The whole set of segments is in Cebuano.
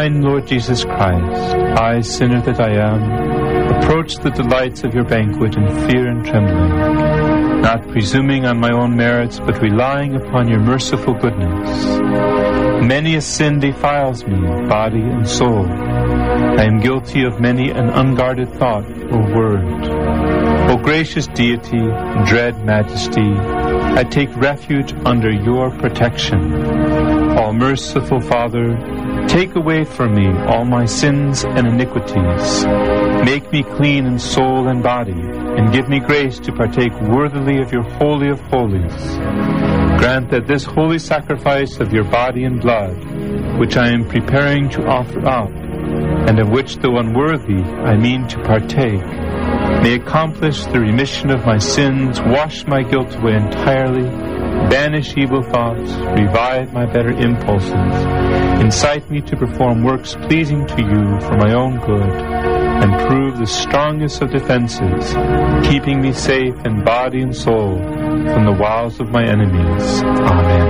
Divine Lord Jesus Christ, I, sinner that I am, approach the delights of your banquet in fear and trembling, not presuming on my own merits, but relying upon your merciful goodness. Many a sin defiles me, body and soul. I am guilty of many an unguarded thought or word. O gracious Deity, dread Majesty, I take refuge under your protection. All merciful Father, take away from me all my sins and iniquities. Make me clean in soul and body, and give me grace to partake worthily of your holy of holies. Grant that this holy sacrifice of your body and blood, which I am preparing to offer up, and of which though unworthy I mean to partake, may accomplish the remission of my sins, wash my guilt away entirely, banish evil thoughts, revive my better impulses, incite me to perform works pleasing to you for my own good, and prove the strongest of defenses, keeping me safe in body and soul from the wiles of my enemies. Amen.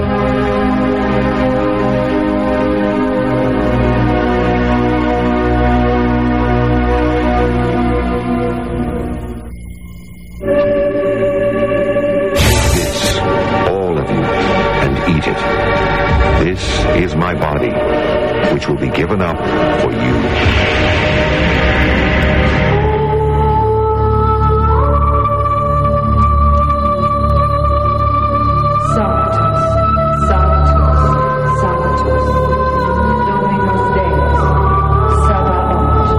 Take this, all of you, and eat it. This is my body, which will be given up for you. Sanctus, Sanctus, Sanctus, Dominus Deus, Sabaoth.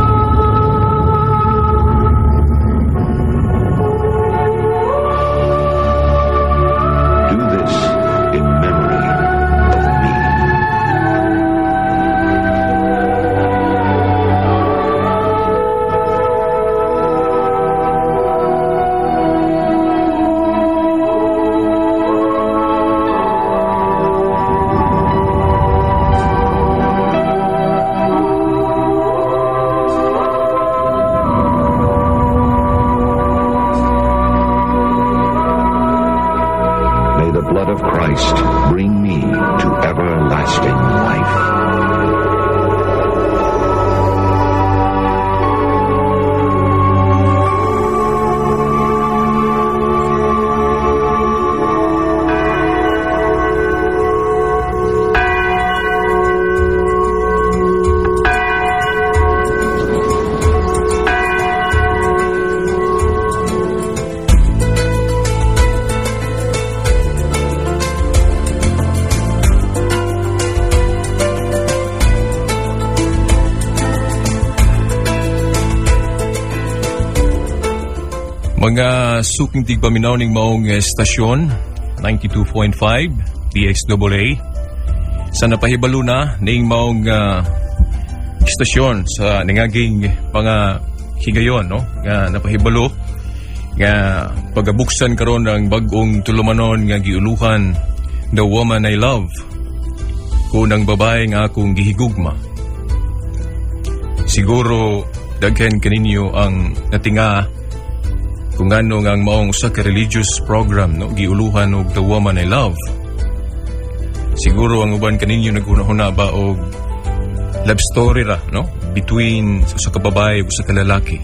Do this in memory of me. May the blood of Christ bring me to everlasting life. Mga suking tigpaminaw ning maong estasyon 92.5 DXAA sa napahibalo na ning maong estasyon sa nangaging mga higayon, no, nga napahibalo nga pagabuksan karon ang bag-ong tulumanon nga giuluhan The Woman I Love, kun ang babae nga akong gihigugma. Siguro daghan kaninyo ang natinga kung ano nga ang maong usa ka religious program, no, giuluhan og The Woman I Love. Siguro ang uban kaninyo naghuna-huna ba og love story ra, no, between usa ka babae ug usa ka lalaki.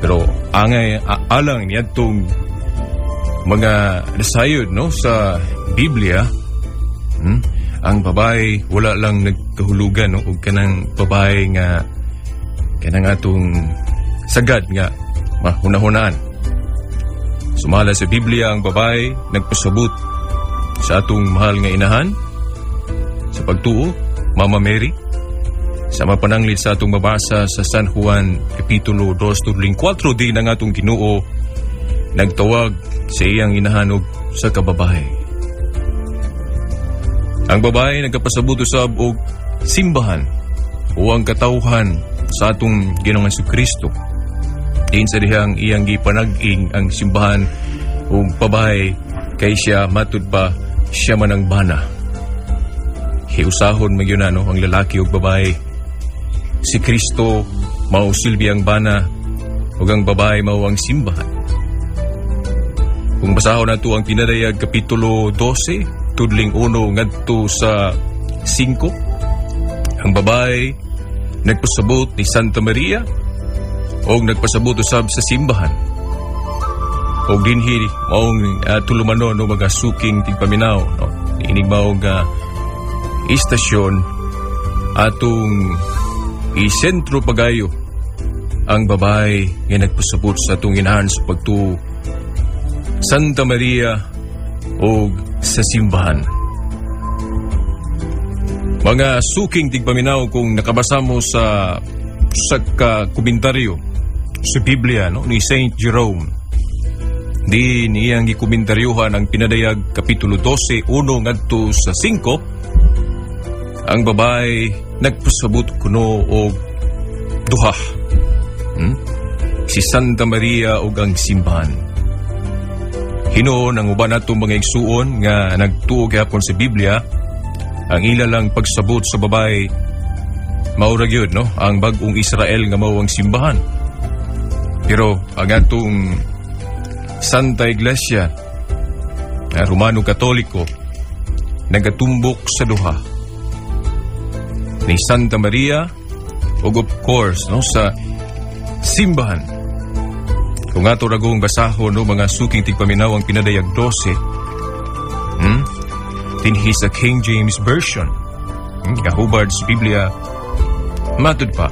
Pero angay alang niadtong mga nasayod, no, sa Biblia, ang babae wala lang nagkahulugan, no, og kanang babae nga kanang atong sagad nga mahunahunaan. Sumala sa Biblia, ang babae nagpasabot sa atong mahal nga inahan sa pagtuo, Mama Mary. Sa mapananglit sa atong mabasa sa San Juan Kapitulo 2 tuling 4, di na nga atong Ginoo nagtawag sa iyang inahan og sa kababae. Ang babae nagkapasabot usab og simbahan o ang katawhan sa atong Ginoong Hesukristo. Diin sa dihang iyang gipanag-ing ang simbahan ug babae kay siya matud pa siya man ang bana. Hiusahon man gyud na, no, ang lalaki ug babae. Si Kristo mao silbi ang bana ug ang babae mao ang simbahan. Kung basahon nato ang Pinadayag Kapitulo 12, tudling 1 ngadto sa 5, ang Ang babae nagpasabot ni Santa Maria o nagpasabot usab sa simbahan. O dinhi maong tulumanon no, mga suking tigpaminaw, no, ining maong istasyon, atong isentro pagayo ang babae nga nagpasabot sa atong inahan sa pagtuo, Santa Maria, o sa simbahan. Mga suking tigpaminaw, kung nakabasa mo sa sa ka komentaryo sa Biblia, no, ni Saint Jerome, di niyang gikomentaryohan ang Pinadayag kapitulo 12, 1 ngadto sa 5, ang babae nagpasabot kuno og duha. Si Santa Maria ug ang simbahan. Hinuon ang uban natong mga igsuon nga nagtuo gihapon sa Biblia, ang ila lang pagsabot sa babae mao ra gyud, no, ang bag-ong Israel nga mao ang simbahan. Pero ang atong Santa Iglesia na Romano Katoliko nagatumbok sa duha ni Santa Maria ug of course, no, sa simbahan. Kung ato ragong basahon, no, mga suking tigpaminaw, ang Pinadayag 12, dinhi sa King James Version, gahubad sa Biblia matud pa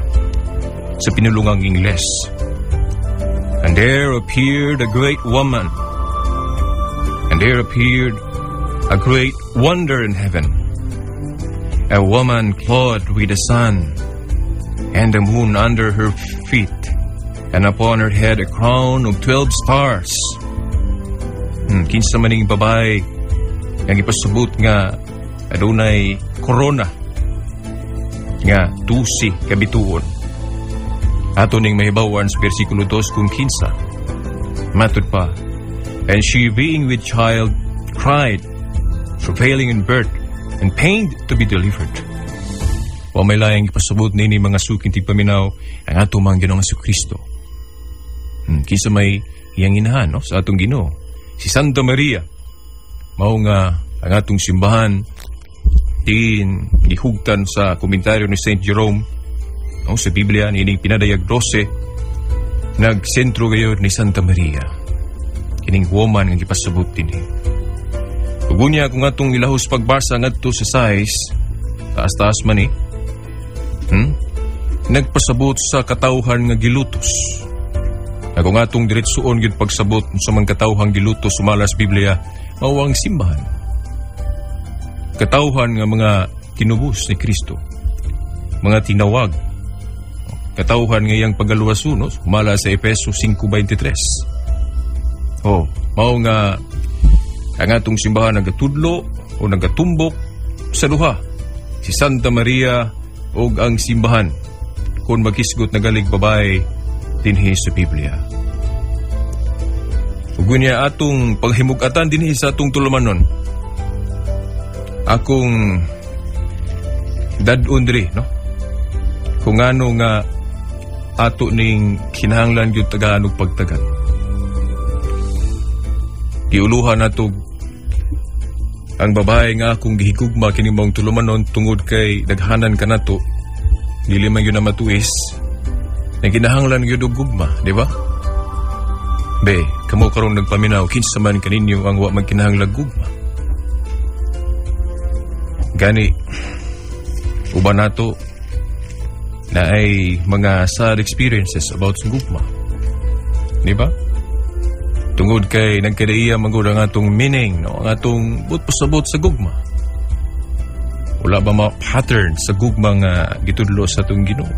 sa pinulungang Ingles. "And there appeared a great woman, and there appeared a great wonder in heaven, a woman clothed with the sun, and the moon under her feet, and upon her head a crown of 12 stars." Kinsa maning babae ang ipasabot nga adunay korona nga 12 kabituon? Ato ning mahibawan sa versikulo 2 kung kinsa. Matud pa, "And she being with child cried, travailing in birth, and pained to be delivered." Wa may laing ipasabot nini, mga suking tigpaminaw, ang ato mang Ginoong Kristo. Kinsa may iyang inahan, no, sa atong Ginoo? Si Santa Maria. Mao nga ang atong simbahan din gihugtan sa komentaryo ni Saint Jerome, no, sa Biblia niining Pinadayag 12, nagsentro gayod ni Santa Maria. Kining woman nga gipasabot dinhi. Ug unya kung atong ilahos pagbasa ngadto sa 6, taas-taas man eh. Nagpasabot sa katawhan nga gilutos. Na kung atong diretsuon gyud pagsabot sa mga katawhang gilutos sumala sa Biblia, mao ang simbahan. Katawhan nga mga tinubos ni Kristo. Mga tinawag. Katawhan nga iyang pagaluwason, no? Sumala sa Efeso 5:23. Oh, mao nga ang atong simbahan nagatudlo o nagatumbok sa duha, si Santa Maria ug ang simbahan, kung maghisgot na galig babae dinhi sa Biblia. Ug unya atong paghimug-atan dinhi sa atong tulumanon. Akong dad-on diri, no? Kung ano nga ato ning kinahanglan gyud tagaan og pagtagat. Giuluhan nato ang babae nga akong gihigugma kini maong tulumanon tungod kay daghanan kanato. Dili man gyud na matuis. Nga kinahanglan gyud og gugma, di ba? Be, kamo karon nagpaminaw, kinsa man kaninyo ang wa magkinahanglan gugma? Gani, uban nato na ay mga sad experiences about sa gugma. Di ba? Tungod kay nagkadaiya magud ang atong meaning, no? Ang atong buot pasabot sa gugma. Wala ba ma pattern sa gugma nga gitudlo sa atong Ginoo?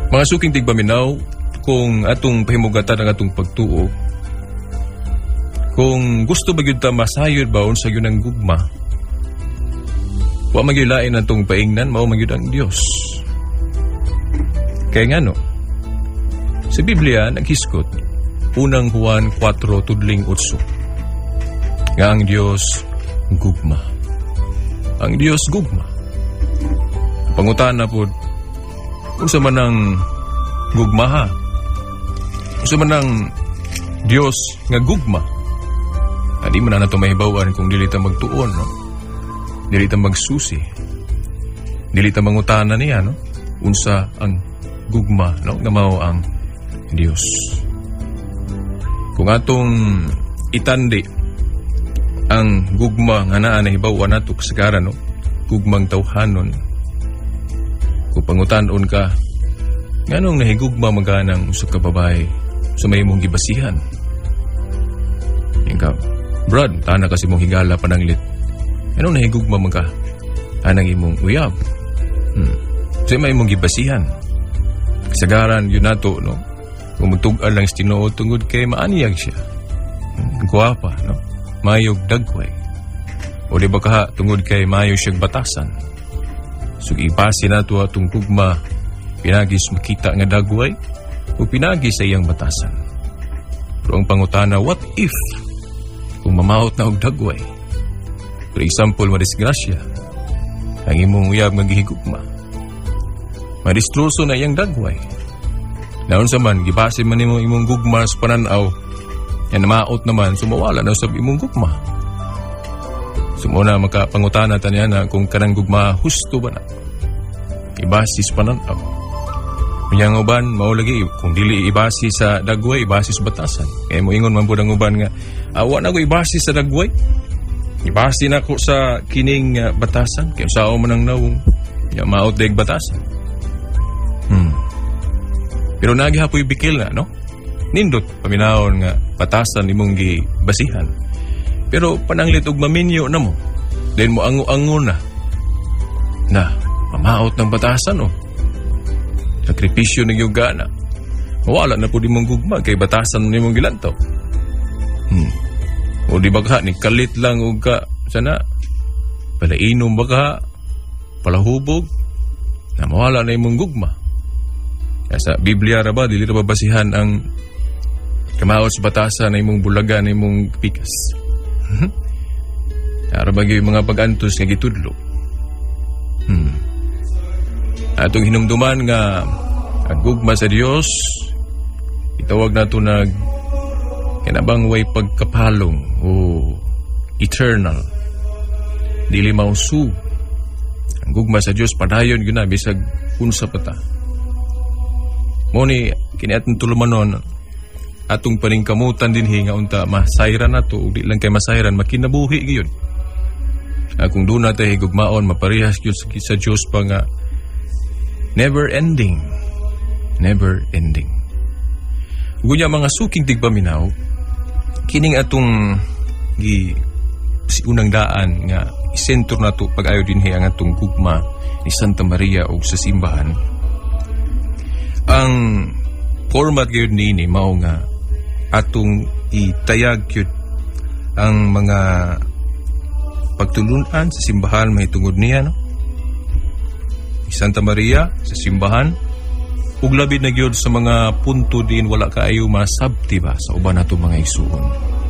Mga suking tigpaminaw, kung atong pahimugatan ang atong pagtuo, kung gusto ba gyud ta masayod ba unsa gyud ang gugma, wa man gyud lain atong paingnan, mao man gyud ang Dios. Kaya ngano? Sa Biblia naghisgot, Unang Juan 4 tudling 8, nga ang Dios gugma. Ang Dios gugma. Pangutana pod, unsa man ang gugmaha? Unsa man ang Dios nga gugma? Di man na nato mahibaw-an kung dili ta magtuon, no? Dili ta magsusi. Dili ta mangutana niya, no? Unsa ang gugma, no? Nga mao ang Dios. Kung atong itandi ang gugma nga naa nahibaw-an nato kasagaran, no? Gugmang tawhanon. Kung pangutan-on ka, nganong nahigugma maganang usa ka babae sa may imong gibasihan? Ikaw, Brad, tana kasi mong higala pananglit. Anong nahigugma man ka anang imong uyab? Sa may imong gibasihan. Kasagaran yun nato, no? Kung magtug-an lang sa tinuod tungod kay maaniyag siya. Guwapa, no? Mayog dagway. O di ba kaha, tungod kay mayo siyang batasan. So ipasi nato atong gugma, pinagis makita nga dagway, o pinagi sa iyang batasan. Pero ang pangutana, what if kung mamaot na og dagway? For example, madisgrasya, ang imong uyab nga gihigugma. Madistroso na iyang dagway. Naon sa man, gibase man nimo imong gugma sa pananaw, yan namaot naman, sumawala na sa imong gugma. Sumuna makapangutana ta niya na kung kanang gugma husto ba na. Ibase sa pananaw. Unya ang uban, mao lagi, kung dili ibase sa dagway, ibase sa batasan. Kaya mo ingon man pud ang uban nga, awa na ko ibase sa dagway. Ibase na ko sa kining batasan. Kaya sao man ang nawong, ya, maot deg batasan. Pero nagihapoy bikil na, no? Nindot, paminahon nga batasan imong gibasihan. Pero pananglit og maminyo na mo, then mo ango-ango na. Na, mamaot ng batasan, oh. Sakripisyo ng iyong gana. Wala na po di mong gugma kay batasan ni mong gilantaw. O di ba ka, ni kalit lang og ka, sana, palainom ba ka, palahubog, na mawala na imong gugma. Kaya sa Biblia ra ba, dili ra ba basihan ang kamaot sa batasan na imong bulaga na imong pikas. Ara ba gyud mga pag-antos nga gitudlo? Atong hinumduman nga ang gugma sa Dios itawag nato nag kinabang way pagkapalong o eternal, dili mausub. Ang gugma sa Dios padayon gyud na bisag unsa pa ta. Mo ni kini atong tulumanon, atong paningkamutan dinhi nga unta masayran nato ug di lang kay masayran, makinabuhi gyud. Kung doon natin higugmaon, maparehas gyud sa Dios pa nga never ending. Never ending. Gunya mga suking tigpaminaw, kining atong gi si unang daan nga isentro nato pag-ayo dinhi ang atong gugma ni Santa Maria og sa simbahan. Ang format gyud niini mao nga atong itayag gyud ang mga pagtulunan sa simbahan mahitungod niya, no? Santa Maria sa simbahan ug labi na gyud sa mga punto din wala kaayo masabti ba sa uban nato mga igsuon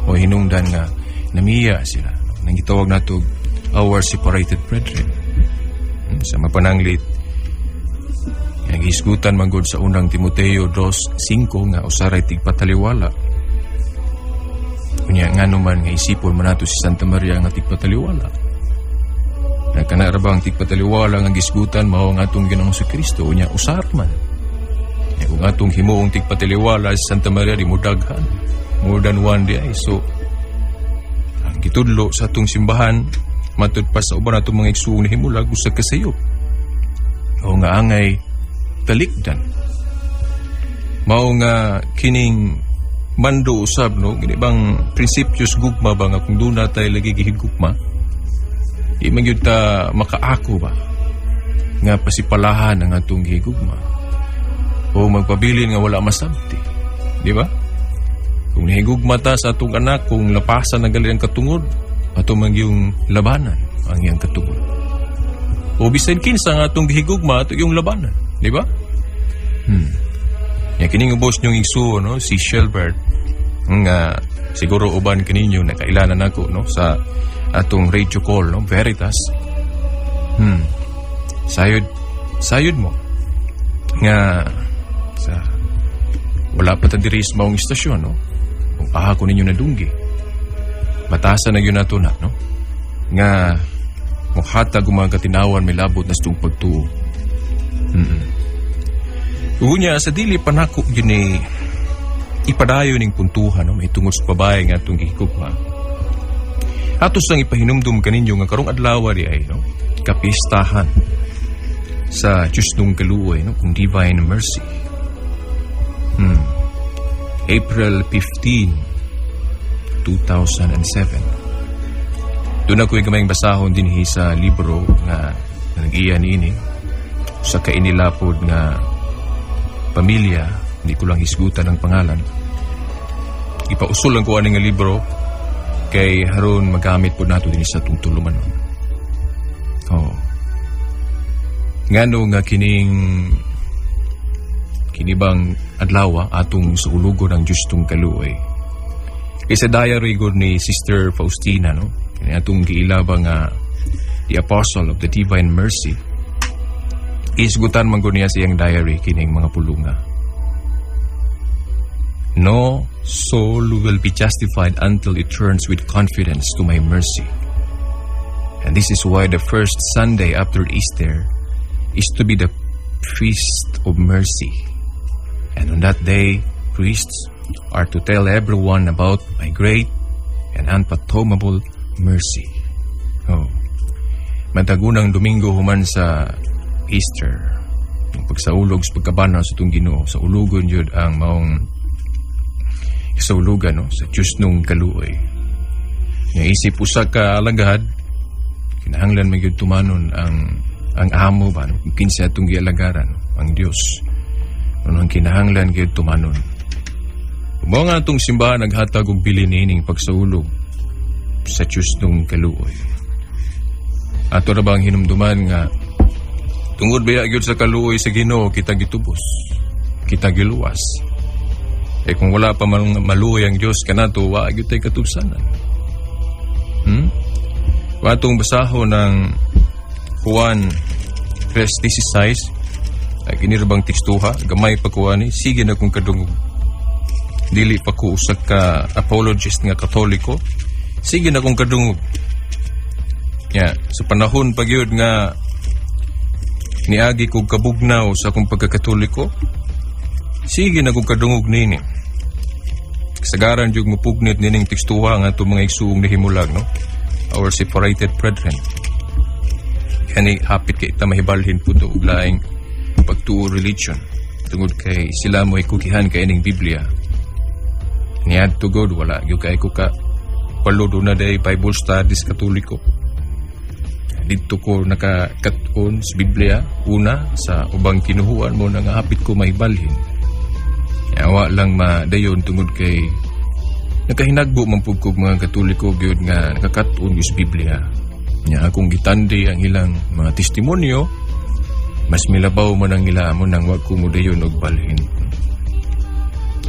o hinungdan nga namiya sila, no? Nang gitawag nato our separated brethren. Sa mapananglit nga gihisgutan man gud sa unang Timoteo 2:5 nga usaray tigpataliwala. Unya ngano man nga isipon man nato si Santa Maria nga tigpataliwala? Na kana ra ba ang tigpataliwala nga gisgutan mao ang atong Ginoong Kristo? Unya usar man. Nya kung atong himuong tigpataliwala si Santa Maria, di mo daghan, more than one di ay. So ang gitudlo sa atong simbahan matud pa sa uban atong mga igsuong nahimulag, usa ka sayop o nga angay talikdan. Mao nga kining mando usab, no, gini bang prinsipyo sa gugma ba nga kung doon na tayo lagi gihigugma, di man gyud ta makaako ba nga pasipalahan ang atong gihigugma o magpabilin nga wala masabti, di ba? Kung nahigugma ta sa atong anak, kung lapasan na gali ang katungod, ato man yung labanan ang iyang katungod. O bisan kinsa nga atong gihigugma, ato yung labanan, di ba? Ya kining ubos niyong igsuon, no, si Shelbert, nga siguro uban kaninyo nakailanan nako, no, sa atong radio call, no, Veritas. Sayod sayod mo nga sa wala pa ta diri sa maong istasyon, no. Kung aha ko ninyo nadunggi. Batasan na gyud nato na, no. Nga Mohatag og mga katinawan may labot na sa itong pagtuo. Unya, sa dili pa nako gyud ni ipadayon ning puntuhan, no, may tungod sa babae nga atong gihigugma. Atos lang ipahinumdum kaninyo nga karong adlaw di ay, no, kapistahan sa Diyos nung kaluoy, no, kung Divine Mercy. April 15, 2007. Doon ako yung gamayng basahon dinhi sa libro nga nag-iya niini sa kainilapod nga pamilya, hindi ko lang hisgutan ang pangalan. Ipausol lang ko ani nga libro kay haron magamit po nato dinhi sa atong tulumanon. Oh. Ngano nga kining kinibang adlaw atong suulugon ang Diyos tung kaluoy. Kay sa diary gud ni Sister Faustina, no? Kini atong giilaba nga the Apostle of the Divine Mercy. Isgutan man gud niya sa iyang diary kining mga pulunga. "No soul will be justified until it turns with confidence to my mercy. And this is why the first Sunday after Easter is to be the Feast of Mercy. And on that day, priests are to tell everyone about my great and unfathomable mercy." Oh. Matag unang Domingo human sa Easter, ang pagsaulog sa pagkabana sa itong Ginoo, sa ulugon yun ang maong saulugan, no, sa Diyos nung kaluoy. Nga isip usa ka alagad, kinahanglan man gyud tumanon ang amo ba, no? Kung kinsa atong gialagaran, no? Ang Dios. Ano ang kinahanglan gyud tumanon. Mao nga atong simbahan naghatag og bilin niining pagsaulog sa Diyos nung kaluoy. Ato ra bang hinumduman nga tungod baya gyud sa kaluoy sa Ginoo kita gitubos, kita giluwas? Eh kung wala pa man maluoy ang Dios kanato, wa gyud tay katubsanan. Watong basahon ng Juan 3:16 ay kini ra bang tekstuha, gamay pa ko ani, sige na kung kadungog. Dili pa ko usa ka apologist nga Katoliko, sige na kung kadungog. Ya, sa panahon pa gyud nga niagi kog kabugnaw sa akong pagkakatoliko, sige na kong kadungog nini. Kasagaran jud mopugnit nining tekstuha nga atong mga igsuong nahimulag, no? Our separated brethren. Kani hapit kay ta mahibalhin pud og laing pagtuo, religion. Tungod kay sila mo ikukihan kay ining Biblia. Niadto gud wala gyud kay ko ka walo do na day Bible studies Katoliko. Dito ko nakakat-on sa Biblia una sa ubang kinuhuan mo na nga hapit ko mahibalhin. Awa lang madayon tungod kay nakahinagbo man pud kog mga Katoliko gyud nga nakakat-on sa Biblia. Nya akong gitandi ang ilang mga testimonyo, mas milabaw man ang ila mo nang wa ko modayon og balhin.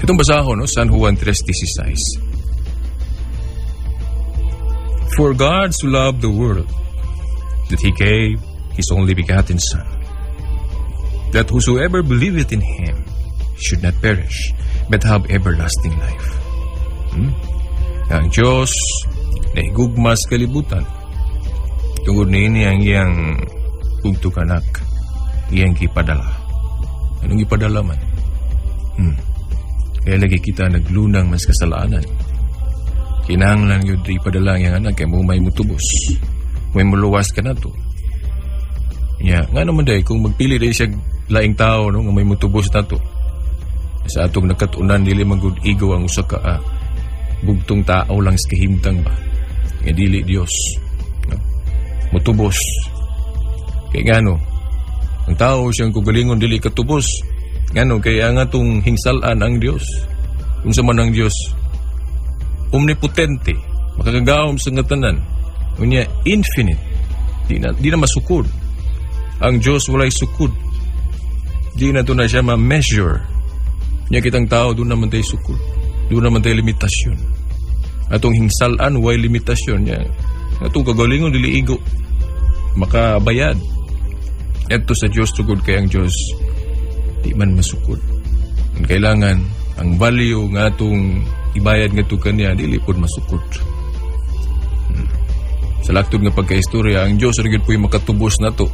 Itong basahon, no, San Juan 3:16. "For God so loved the world that He gave His only begotten Son, that whosoever believeth in Him should not perish, but have everlasting life." Ang Diyos nahigugma sa kalibutan. Tungod niini ang iyang bugtong anak, iyang gipadala. Anong gipadala man? Kaya lagi kita naglunang mas kasalanan. Kinahanglan yun ipadala ang iyang anak kay mo may mutubos. May muluwas ka na to. Ya, nga naman day, kung magpili day siya laing tao, no, nga may mutubos na to. Sa atong nakatunan, dili man gud igo ang usa ka bugtong tao lang sa kahimtang ba. Nga dili Dios. No? Mutubos. Kay ngano, ang tao siyang kugalingon dili katubos. Ngano kay ang atong hingsalan ang Dios. Unsa man ang Dios? Omnipotente, makakagahom sa nga tanan. Unya infinite. Di na masukod. Ang Dios walay sukod. Di na to na siya ma-measure. Nya kitang tao doon naman tayo sukod. Doon naman tayo limitasyon. Atong hingsalan way limitasyon niya. Atong kagalingon dili igo makabayad. Adto sa Dios tugod kay ang Dios di man masukod. Ang kailangan ang value nga atong ibayad ngadto kaniya dili pud masukod. Sa laktod nga pagkaistorya, ang Dios ra gyud po'y makatubos nato.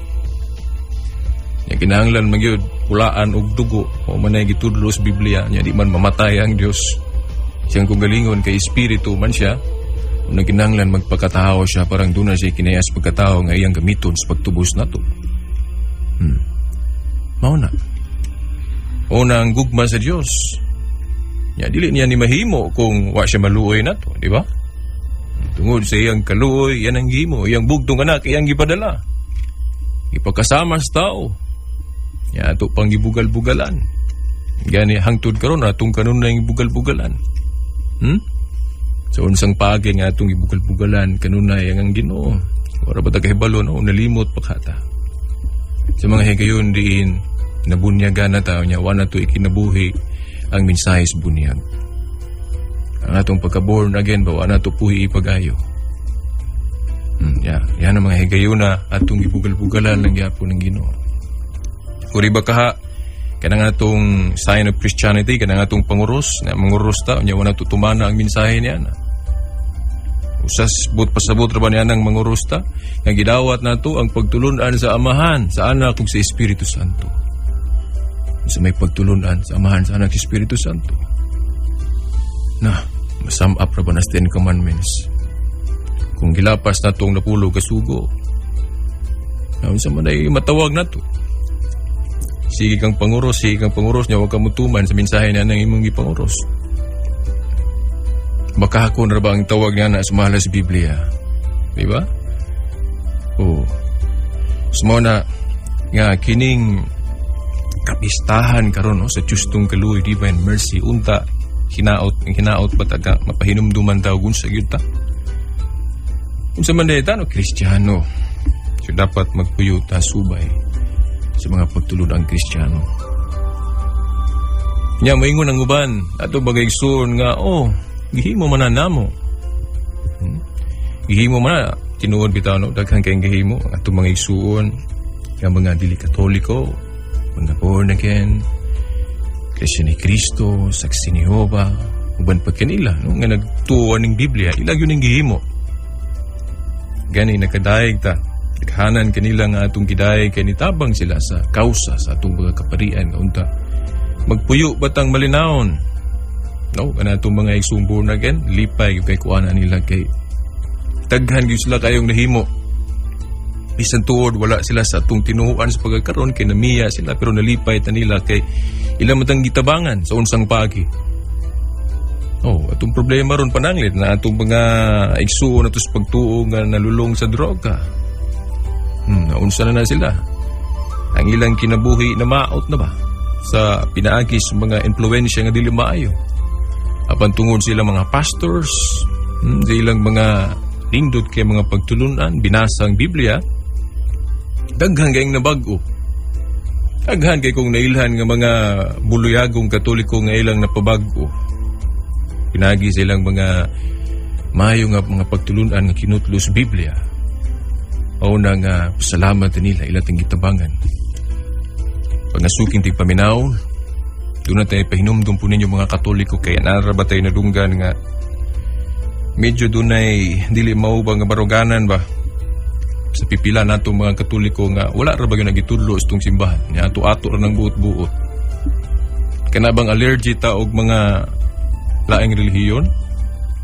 Nya kinahanglan man gyud pulaan og dugo o manay gitudlo sa Biblia nya di man mamatay ang Dios. Siyang kaugalingon kay espiritu man siya. Una kinahanglan magpakatao siya parang duna siya kinayas pagkatao nga iyang gamiton sa pagtubos nato. Mao na. Una ang gugma sa Dios. Nya dili niya ni mahimo kung wa siya maluoy nato, di ba? Tungod sa iyang kaluoy, yan ang gihimo, iyang bugtong anak, iyang gipadala. Ipakasama sa tao. Nya ato pang gibugal-bugalan. Gani hangtod karon atong kanunay gibugal-bugalan. So unsang paagi nga atong gibugal-bugalan kanunay ang Ginoo. Wala ba ta kahibalo, no? Nalimot pa kata. Sa mga higayon diin nabunyagan na tao niya, wa na to ikinabuhi ang mensahe sa bunyag. Ang atong pagka-born again ba, wa na to puhi ipagayo. Yeah. Yan ang mga higayuna atong gibugal-bugalan lang gyapon ng Ginoo. Uri ba kaha, kanang atong sign of Christianity, kanang atong panguros, na manguros ta, unya wa na to tumana ang mensahe niya na. Usas but pasabot ra ba niya nang manguros ta, nga gidawat nato ang pagtulunan sa Amahan, sa Anak ug sa Espiritu Santo. Sa may pagtulunan sa Amahan, sa Anak, sa Espiritu Santo. Na, masum up ra ba na sa Ten Commandments? Kung gilapas na itong napulo kasugo, na unsa man ay matawag na to. Sige kang panguros niya, huwag ka mutuman sa mensahe na ng imong gipanguros. Baka ako na ba ang tawag niya na sumala sa Biblia? Di ba? Oo. So, na nga kining kapistahan karon, no, sa Tiyustong Kaluoy, Divine Mercy, unta hinaot hinaot ba taga mapahinumduman ta ug unsa gyud ta, unsa man ta, no, Kristiyano. So dapat magpuyo ta subay sa mga pagtulod ang Kristiyano. Nya moingon ang uban ato bagay igsoon nga, "Oh, gihimo man na namo." Gihimo man na tinuod bitaw, no, daghan kay gihimo ang atong mga igsuon nga mga dili Katoliko, mga born again, Christian ni Kristo, Saksi ni Jehova, uban pa kanila, no, nga nagtuo ning Biblia, ila gyud ning gihimo. Gani nakadayeg ta. Daghanan kanila nga atong gidayeg kay nitabang sila sa kausa sa atong mga kaparian nga unta magpuyo batang malinawon. No, kana atong mga igsoong born again, lipay gyud kay kuana nila kay daghan gyud sila kayong nahimo. Bisan tuod wala sila sa atong tinuhuan sa pagkakaroon kay namiya sila, pero nalipay ta nila kay ilang matang gitabangan sa unsang pagi. Oh, atong problema ron pananglit na atong mga igsuon nato sa pagtuo nga nalulong sa droga. Naunsa na na sila. Ang ilang kinabuhi na maot na ba sa pinaagi sa mga impluwensya nga dili maayo. Apan tungod sila mga pastors, sa ilang mga nindot kay mga pagtulunan, binasa ang Biblia, daghan kayong nabag-o. Daghan kay kong nailhan nga mga buluyagong Katoliko nga ilang napabag-o. Pinagi sa ilang mga maayo nga mga pagtulunan nga kinutlo sa Biblia. O na nga pasalamat nila ilang gitabangan. Pagasuking tigpaminaw, doon na tayo pahinumdum po ninyo mga Katoliko kay nara ba tayo nadunggan nga medyo dunay dili mao ba nga baruganan ba sa pipila nato mga Katoliko nga wala ra ba gyud nagitudlo sa itong simbahan nya ato-ato ra ng buot-buot. Kana bang allergy ta og mga laing relihiyon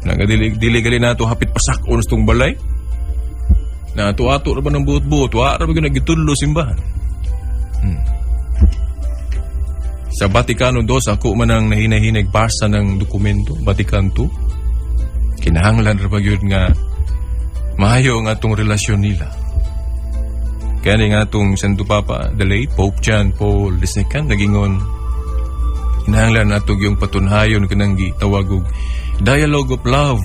na nga dili dili gali nato hapit pasak-on sa itong balay na ato-ato ra ba ng buot-buot, wa ra ba gyud nagitudlo simbahan. Sa Vaticano II, ako man ang nahinay-hinay basa ng dokumento, Vatican II. Kinahanglan ra ba gyud nga maayo ang atong relasyon nila. Kaya ni nga atong Santo Papa, the late Pope John Paul II, nagingon, kinahanglan nato yung patunhayon kanang gitawag og dialogue of love.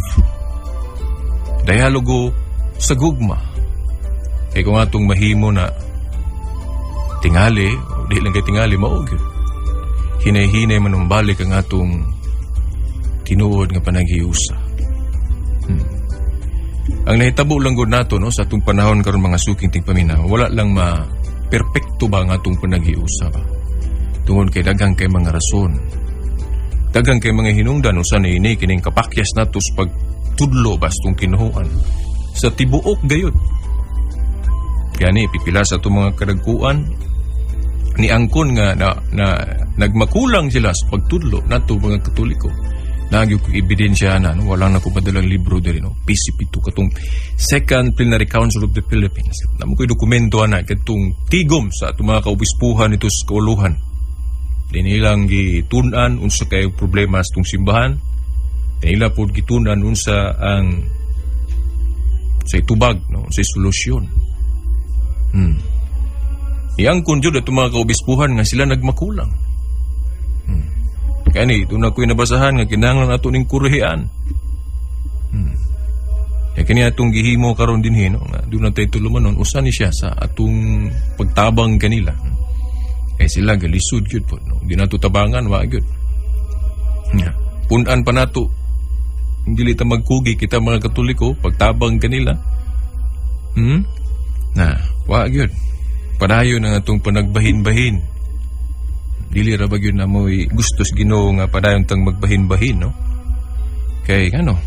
Dialogo sa gugma. Kay kung atong mahimo na tingali, o di lang kay tingali, mao gyud. Hinay-hinay manumbalik ang atong tinuod nga panaghiusa. Ang nahitabo lang gud nato, no, sa atong panahon karon, mga suking tigpaminaw, wala lang ma perpekto ba ang atong panaghiusa ba. Tungod kay daghang kay mga rason. Daghang kay mga hinungdan usa niini kining kapakyas nato sa pagtudlo ba sa atong tinuhuan. Sa tibuok gayud. Gani pipila sa atong mga kadagkuan ni angkon nga na nagmakulang sila sa pagtudlo nato mga Katoliko. Nagyo ko ebidensya na, no? Wala na ko padalang libro diri, no? PCP 2 katong Second Plenary Council of the Philippines. Namo ko'y dokumento ana katong tigom sa atong mga kaobispuhan nito sa kauluhan. Di nilang gitun-an unsa kay problema sa itong simbahan. Di nila pod gitun-an unsa ang sa itubag, no? Sa solusyon. Iangkon jud atong mga kaobispuhan nga sila nagmakulang. Kani, doon ako'y nabasahan nga kinahanglan ato ning kurihian. Kaya kini atong gihimo karon dinhi, no, nga doon na tayo tulumanon, usa ni siya sa atong pagtabang kanila. Kaya sila galisod gyud po, no. Di nato tabangan, wa gyud. Nga, punan pa nato. Dili ta magkugi kita mga Katoliko pagtabang kanila. Na, wa gyud. Padayon ang atong panagbahin-bahin. Dili ra ba gyud na mo'y gusto sa Ginoo nga padayon tang magbahin-bahin, no? Kay ano?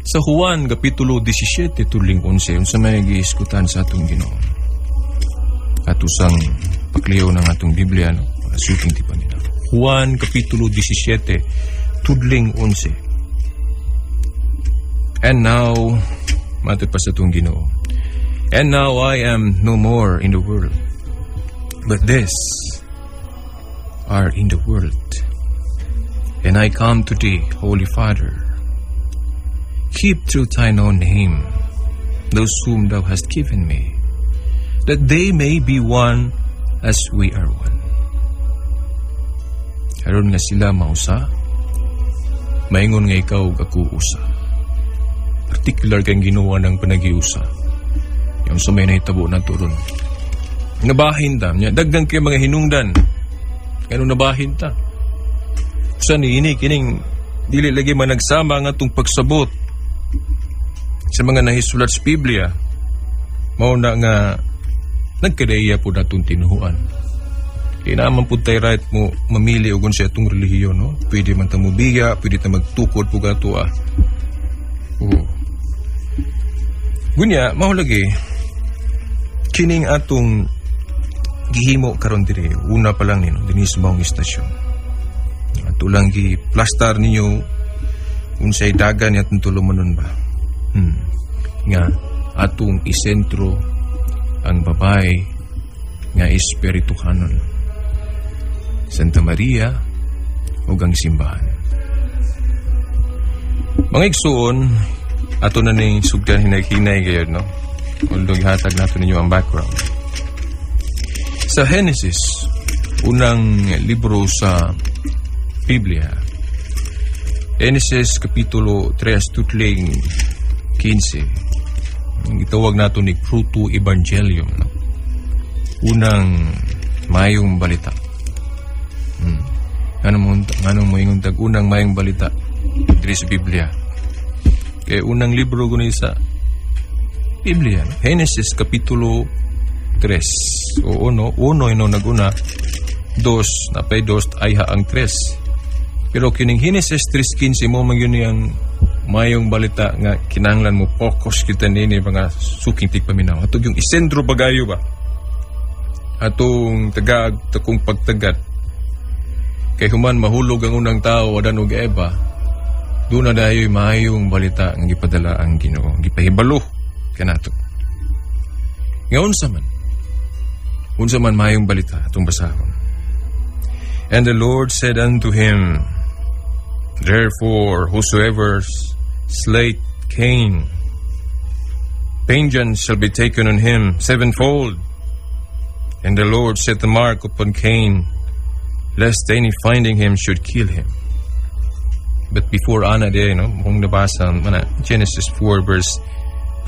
Sa Juan kapitulo 17 tuling 11 unsa may gihisgutan sa atong Ginoo. Ato sang pakliyo ng atong Biblia, no? Suking ti nila. Juan kapitulo 17 tudling 11. And now, matod pa sa atong Ginoo. And now I am no more in the world, but this are in the world. And I come to thee, Holy Father. Keep through thine own name those whom thou hast given me, that they may be one as we are one. Aron nga sila mausa, maingon nga ikaw ug ako usa. Particular kay Ginoo ng panagiusa. Yung sa may nahitabo na ron. Nabahin ta. Nya, daghan kay mga hinungdan. Ngano nabahin ta? Usa ni ini kining dili lagi man nagsama ang atong pagsabot sa mga nahisulat sa Biblia. Mao na nga nagkadaiya po natong tinuhuan. Kaya naman po tayo right mo mamili og unsa atong relihiyon, no? Pwede man ta mobiya, pwede ta magtukod po gato ah. Oo. Gunya, mao lagi kining atong gihimo karon diri, una pa lang nino dinhi sa maong istasyon. Ato lang gi plastar ninyo unsay dagan ni atong tulumanon ba. Nga atong isentro ang babae nga espirituhanon. Santa Maria ug ang simbahan. Mga igsuon, ato na ning sugdan hinay-hinay gayud, no. Although gihatag nato ninyo ang background. Sa Genesis, unang libro sa Biblia, Genesis Kapitulo 3 tutling 15. Ang gitawag nato ni Proto-Evangelium, no? Unang mayong balita. Ano mo moingon tag unang mayong balita diri sa Biblia? Kay unang libro kuno sa Biblia, no? Genesis Kapitulo 3. O uno, uno ino naguna, dos, napay dos, ayha ang tres. Pero kining Genesis 3:15 mo man yun yang mayong balita nga kinahanglan mo focus kita nini mga suking tigpaminaw. Atong yung isentro bagayo ba? Atong tagaag takong pagtagad. Kay human mahulog ang unang tao Adan ug Eva, doon na dayo'y maayong balita nga gipadala ang Ginoo, gipahibalo kanato. Nga unsa man? Unsa man maayong balita atong basahon. And the Lord said unto him, therefore, whosoever slayed Cain, vengeance shall be taken on him sevenfold. And the Lord set the mark upon Cain, lest any finding him should kill him. But before ana de, no, kung nabasa mana Genesis 4 verse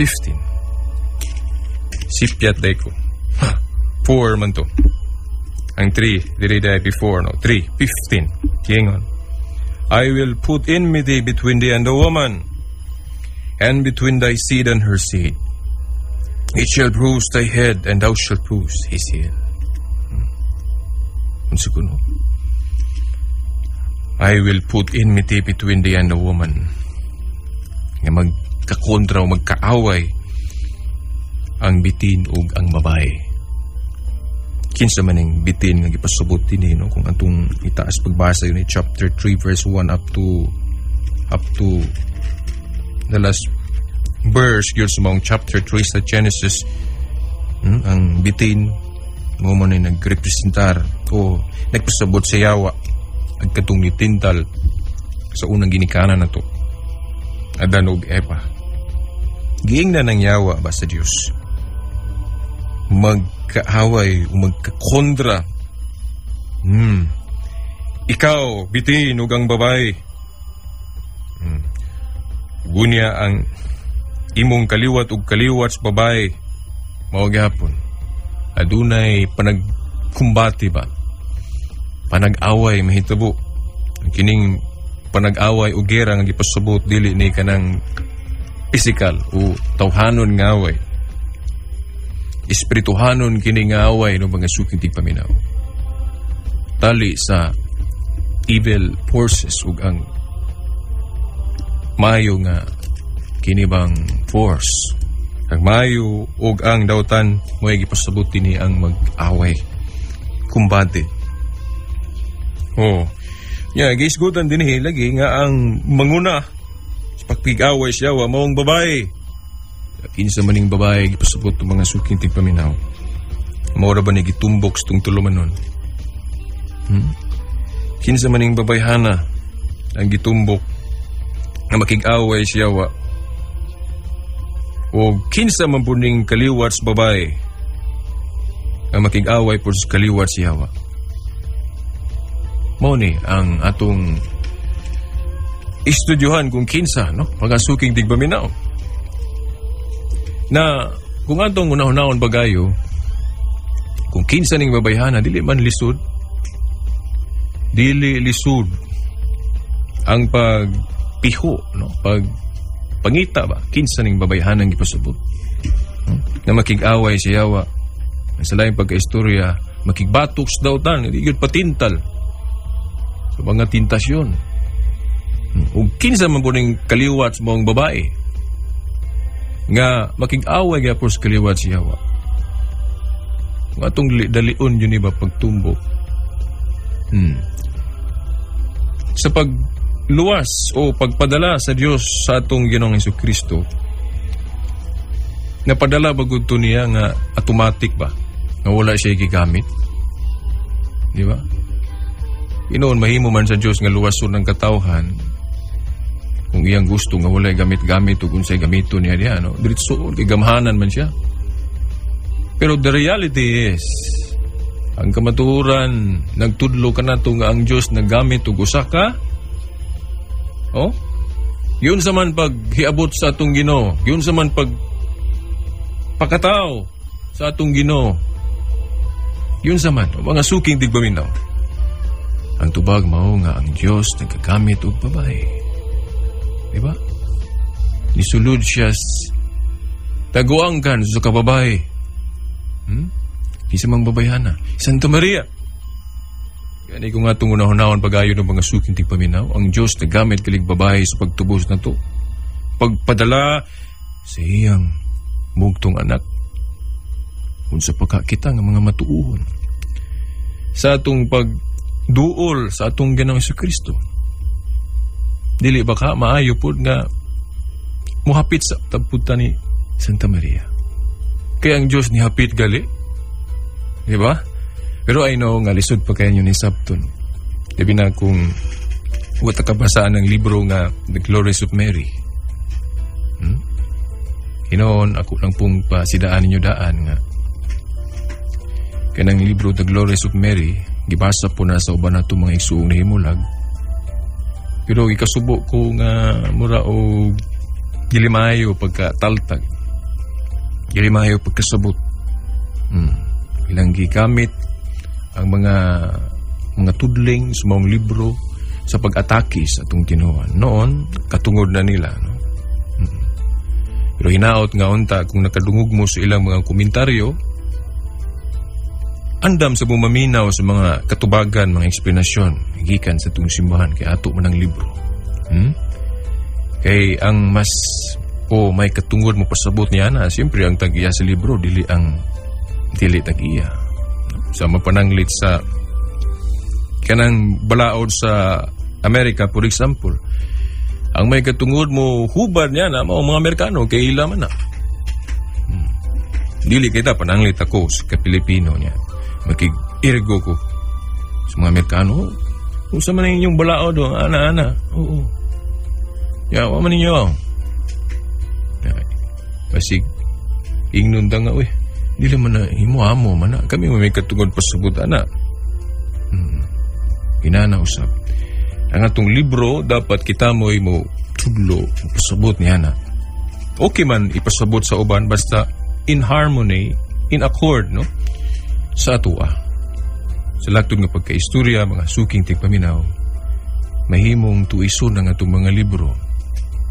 15. Sipyat day ko. 4 man to. Ang 3, diri day before, no? 3, 15. Kingon. I will put enmity between thee and the woman, and between thy seed and her seed. It shall bruise thy head, and thou shalt bruise his heel. Unsa kuno? I will put enmity between thee and the woman. Nga mag Magkakontra o magkaaway ang bitin ug ang babae. Kinsa man ning bitin nga gipasubot dinhi, no? Kung atong itaas pagbasa yun, chapter 3 verse 1 up to the last verse gyud sa maong chapter 3 sa Genesis. Ang bitin mao man ay nagrepresentar o nagpasabot sa yawa ang katong nitintal sa unang ginikanan nato, Adan ug Eva. Giingnan ng yawa ba sa Dios, magkaaway o magkakontra. Ikaw, bitin ug ang babae. Gunya ang imong kaliwat ug kaliwat sa babae. Mao gyapon. Adunay panagkumbati ba? Panag-away mahitabo. Ang kining panag-away o gera nga gipasubot, dili ni kanang physical o tawhanon nga away. Espirituhanon kini nga away, no, mga suking tigpaminaw. Tali sa evil forces ug ang mayo nga kini bang force. Ang mayo ug ang dautan mo'y gipasabot dinhi ang mag-away. Kumbate. Oh. Ya, giisgutan dinhi lagi nga ang manguna sa pagpig-away siya wa maong babae. Kinsa maning babae gipasabot ng mga suking tigpaminaw? Mao ra ba ni gitumbok sa tung tulumanon? Kinsa maning babayhana ang gitumbok nga makig-away siya wa? O kinsa man pud ning kaliwat sa babae ang makig-away pud sa kaliwat siya wa? Mao ni ang atong estudyuhan kung kinsa, no, mga suking tigpaminaw. Na kung atong unahunahon bagayo kung kinsa ning babayhana, dili man lisod, dili lisod ang pagpiho, no, pag pangita ba kinsa ning babayhanang gipasabot, Na makig-away siya wa. Sa laing pagkaistorya, makigbatok sa dautan, hindi yun patintal sa mga tintasyon. Ug kinsa man po ning kaliwat sa maong babae nga makig-away gyapon sa kaliwat siya wa? Kung atong dalion yun iba pagtumbok. Sa pagluwas o pagpadala sa Dios sa atong Ginoong Kristo, napadala ba gud to niya nga automatic ba? Nga wala siya gigamit? Di ba? Inoon mahimo man sa Dios nga luwason ng katawhan kung iyang gusto nga walay gamit-gamit o kung sa'y gamiton niya diya, no? Diretso, kay gamhanan man siya. Pero the reality is, ang kamatuoran, nagtudlo ka nato nga ang Diyos naggamit og usa ka. Oh? Yun sa man paghiabot sa atong Ginoo, yun sa man pag pakatao sa atong Ginoo. Yun sa man, mga suking tigpaminaw. Ang tubag mao nga ang Diyos nagkagamit og babae. Diba? Nisulod siya taguangkan sa kababae. Isa mang babayhana. Santa Maria. Gani ko nga itong unahunahon pagayo ng mga suking tigpaminaw, ang Diyos nagamit kalig babae sa pagtubos na to. Pagpadala sa iyang mugtong anak. Unsa pa ka kita nga mga matuuhon sa atong pagduol sa atong Ginoong Kristo. Dili ba ka maayo pud nga muhapit sa tagputa ni Santa Maria? Kaya ang Diyos nihapit gali. Di ba? Pero I know nga lisod pa kayo ni sabton. Labi na kung wala kabasaan ng libro nga The Glories of Mary. Hinoon, ako lang pong pasidaan ninyo daan nga kanang libro The Glories of Mary, gibasa po na sa uban nato mga igsuong nahimulag. Pero ikasubo ko nga mura og gilimayo pagka taltag. Gilimayo pagkasabot. Ilang gigamit ang mga tudling sa maong libro sa pag-atake sa atong tinuan. Noon, katungod na nila. No? Pero hinaot nga unta kung nakadungog mo sa ilang mga komentaryo, andam sa bumaminaw sa mga katubagan, mga eksplanasyon, gikan sa itong simbahan, kay ato man ang libro. Kay ang mas O may katungod mo pasabot niya na, siyempre ang tag-iya sa libro dili ang dili tag-iya. Sa mapananglit sa kanang balaod sa Amerika, for example, ang may katungod mo hubad niya na mao mga Amerikano kay ila man na. Dili kita pananglit ako sa ka-Pilipino niya. Makig-irgo ko sa mga Amerikano. Unsa man ang inyong balaod, oh, ana-ana. Oo. Ya, wa man ninyo. Ya, basig ingnon ta nga, uy, dili man na imo amo man na. Kami may katungod pasabot ana. Inana usab. Ang atong libro dapat kita mo'y mo tudlo, mo pasabot niya na. Okay man ipasabot sa uban basta in harmony, in accord, no? Sa atoa. Sa laktod nga pagkaistorya, mga suking tigpaminaw, mahimong tuison ang atong mga libro.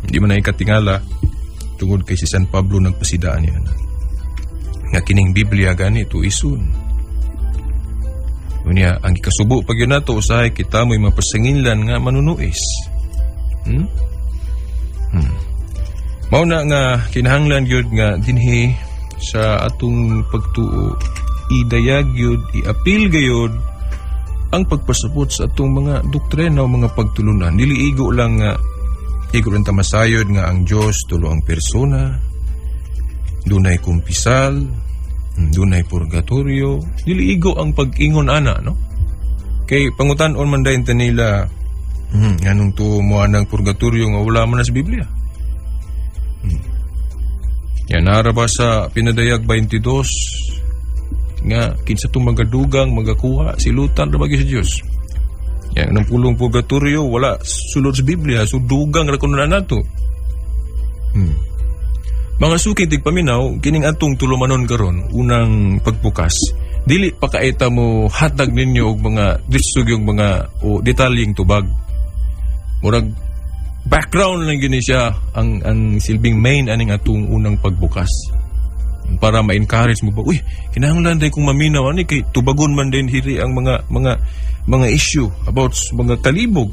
Hindi man na ikatingala tungod kay si San Pablo nagpasidaan niya na. Nga kining Biblia gani tuison. Unya, ang ikasubo pag yun nato, usahay kita mo'y mapasanginlan nga manunuis. Mao na nga kinahanglan gyud nga dinhi sa atong pagtuo, idayag gyud, iapil gyud ang pagpasabot sa atong mga doktrina o mga pagtulunan. Dili igo lang nga igo lang ta masayod nga ang Dios tulo ang persona, dunay kumpisal, dunay purgatorio. Dili igo ang pag-ingon ana, no? Kay pangutan-on man dayon ta nila, nganong tuo mo anang purgatorio nga wala man na sa Biblia. Yan, nara ba sa Pinadayag 22 nga kinsa tong magadugang magakuha silutan ra ba gyud sa Dios. Yan ang pulong purgatorio wala sulod sa Biblia, so dugang ra kuno na nato. Mga suking tigpaminaw, kining atong tulumanon karon, unang pagbukas, dili pa kaita mo hatag ninyo og mga ditsog yung mga o detalyeng tubag. Murag background lang gini siya ang silbing main aning atong unang pagbukas. Para ma-encourage mo ba, uy, kinahanglan day kong maminaw ani kay tubagon man din hiri ang mga issue about mga kalibog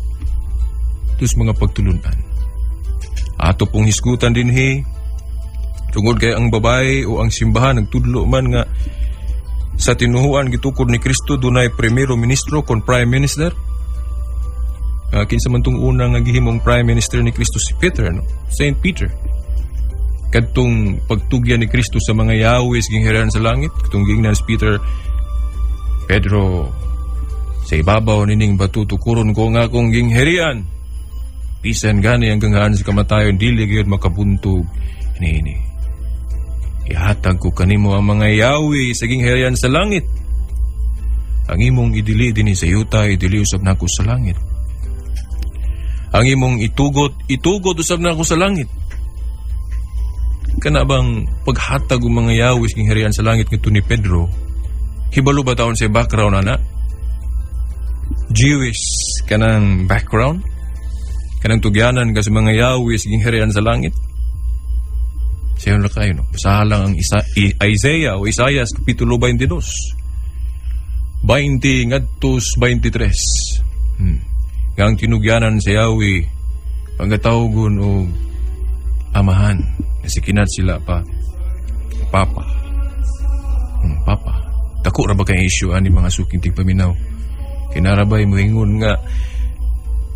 tus mga pagtulunan. Ato pong hisgutan dinhi tungod kay ang babae o ang simbahan nagtudlo man nga sa tinuhuan gitukod ni Kristo dunay primero ministro kon prime minister. Kinsa man tong una nga gihimong prime minister ni Kristo si Peter, no? Saint Peter. Kadtong pagtugyan ni Kristo sa mga yawis gingharian sa langit, katong giingnan si Peter, Pedro, sa ibabaw nining bato tukuron ko nga akong gingharian. Bisan gani ang ganghaan sa kamatayon, dili gyud makabuntog niini. Ihatag ko kanimo ang mga yawi sa gingharian sa langit. Ang imong idili dinhi sa yuta, idili usab nako sa langit. Ang imong itugot, itugot usab nako sa langit. Kana bang paghatag og mga yawis gingharian sa langit ngadto ni Pedro? Hibalo ba taon sa background ana? Jewish kanang background? Kanang tugyanan ka sa mga yawis gingharian sa langit? Sayon ra kayo, no? Basahan lang ang Isaiah o Isaias Kapitulo 22. 20 ngadtos 23. Nga ang tinugyanan sa Yahweh, pagkatawgon og amahan. Kasi kinat sila pa Papa. Papa. Dako ra ba kay issue ani mga suking tigpaminaw? Kinarabay moingon nga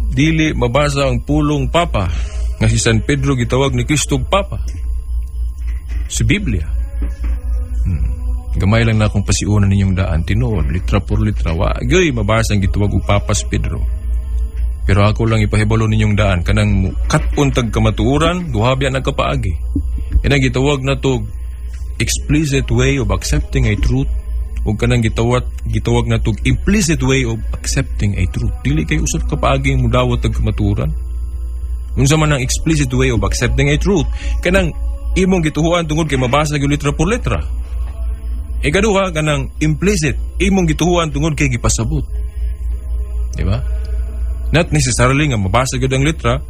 dili mabasa ang pulong Papa nga si San Pedro gitawag ni Kristo og Papa sa Biblia. Gamay lang na akong pasiunan ninyong daan tinuod litra por litra wa gyud mabasa ang gitawag og Papa si Pedro. Pero ako lang ipahibalo ninyong daan kanang kat-on tag kamatuoran duha biya nagkapaagi. Kanang gitawag na to explicit way of accepting a truth ug kanang gitawag na to implicit way of accepting a truth. Dili kay usab ka paagi mudawat og kamatuoran. Unsa man ang explicit way of accepting a truth, kanang imong gituhuan tungod kay mabasa gyud litra por letra. Ikaduha kanang implicit, imong gituhuan tungod kay gipasabot. Di ba? Not necessarily nga mabasa gyud ang letra,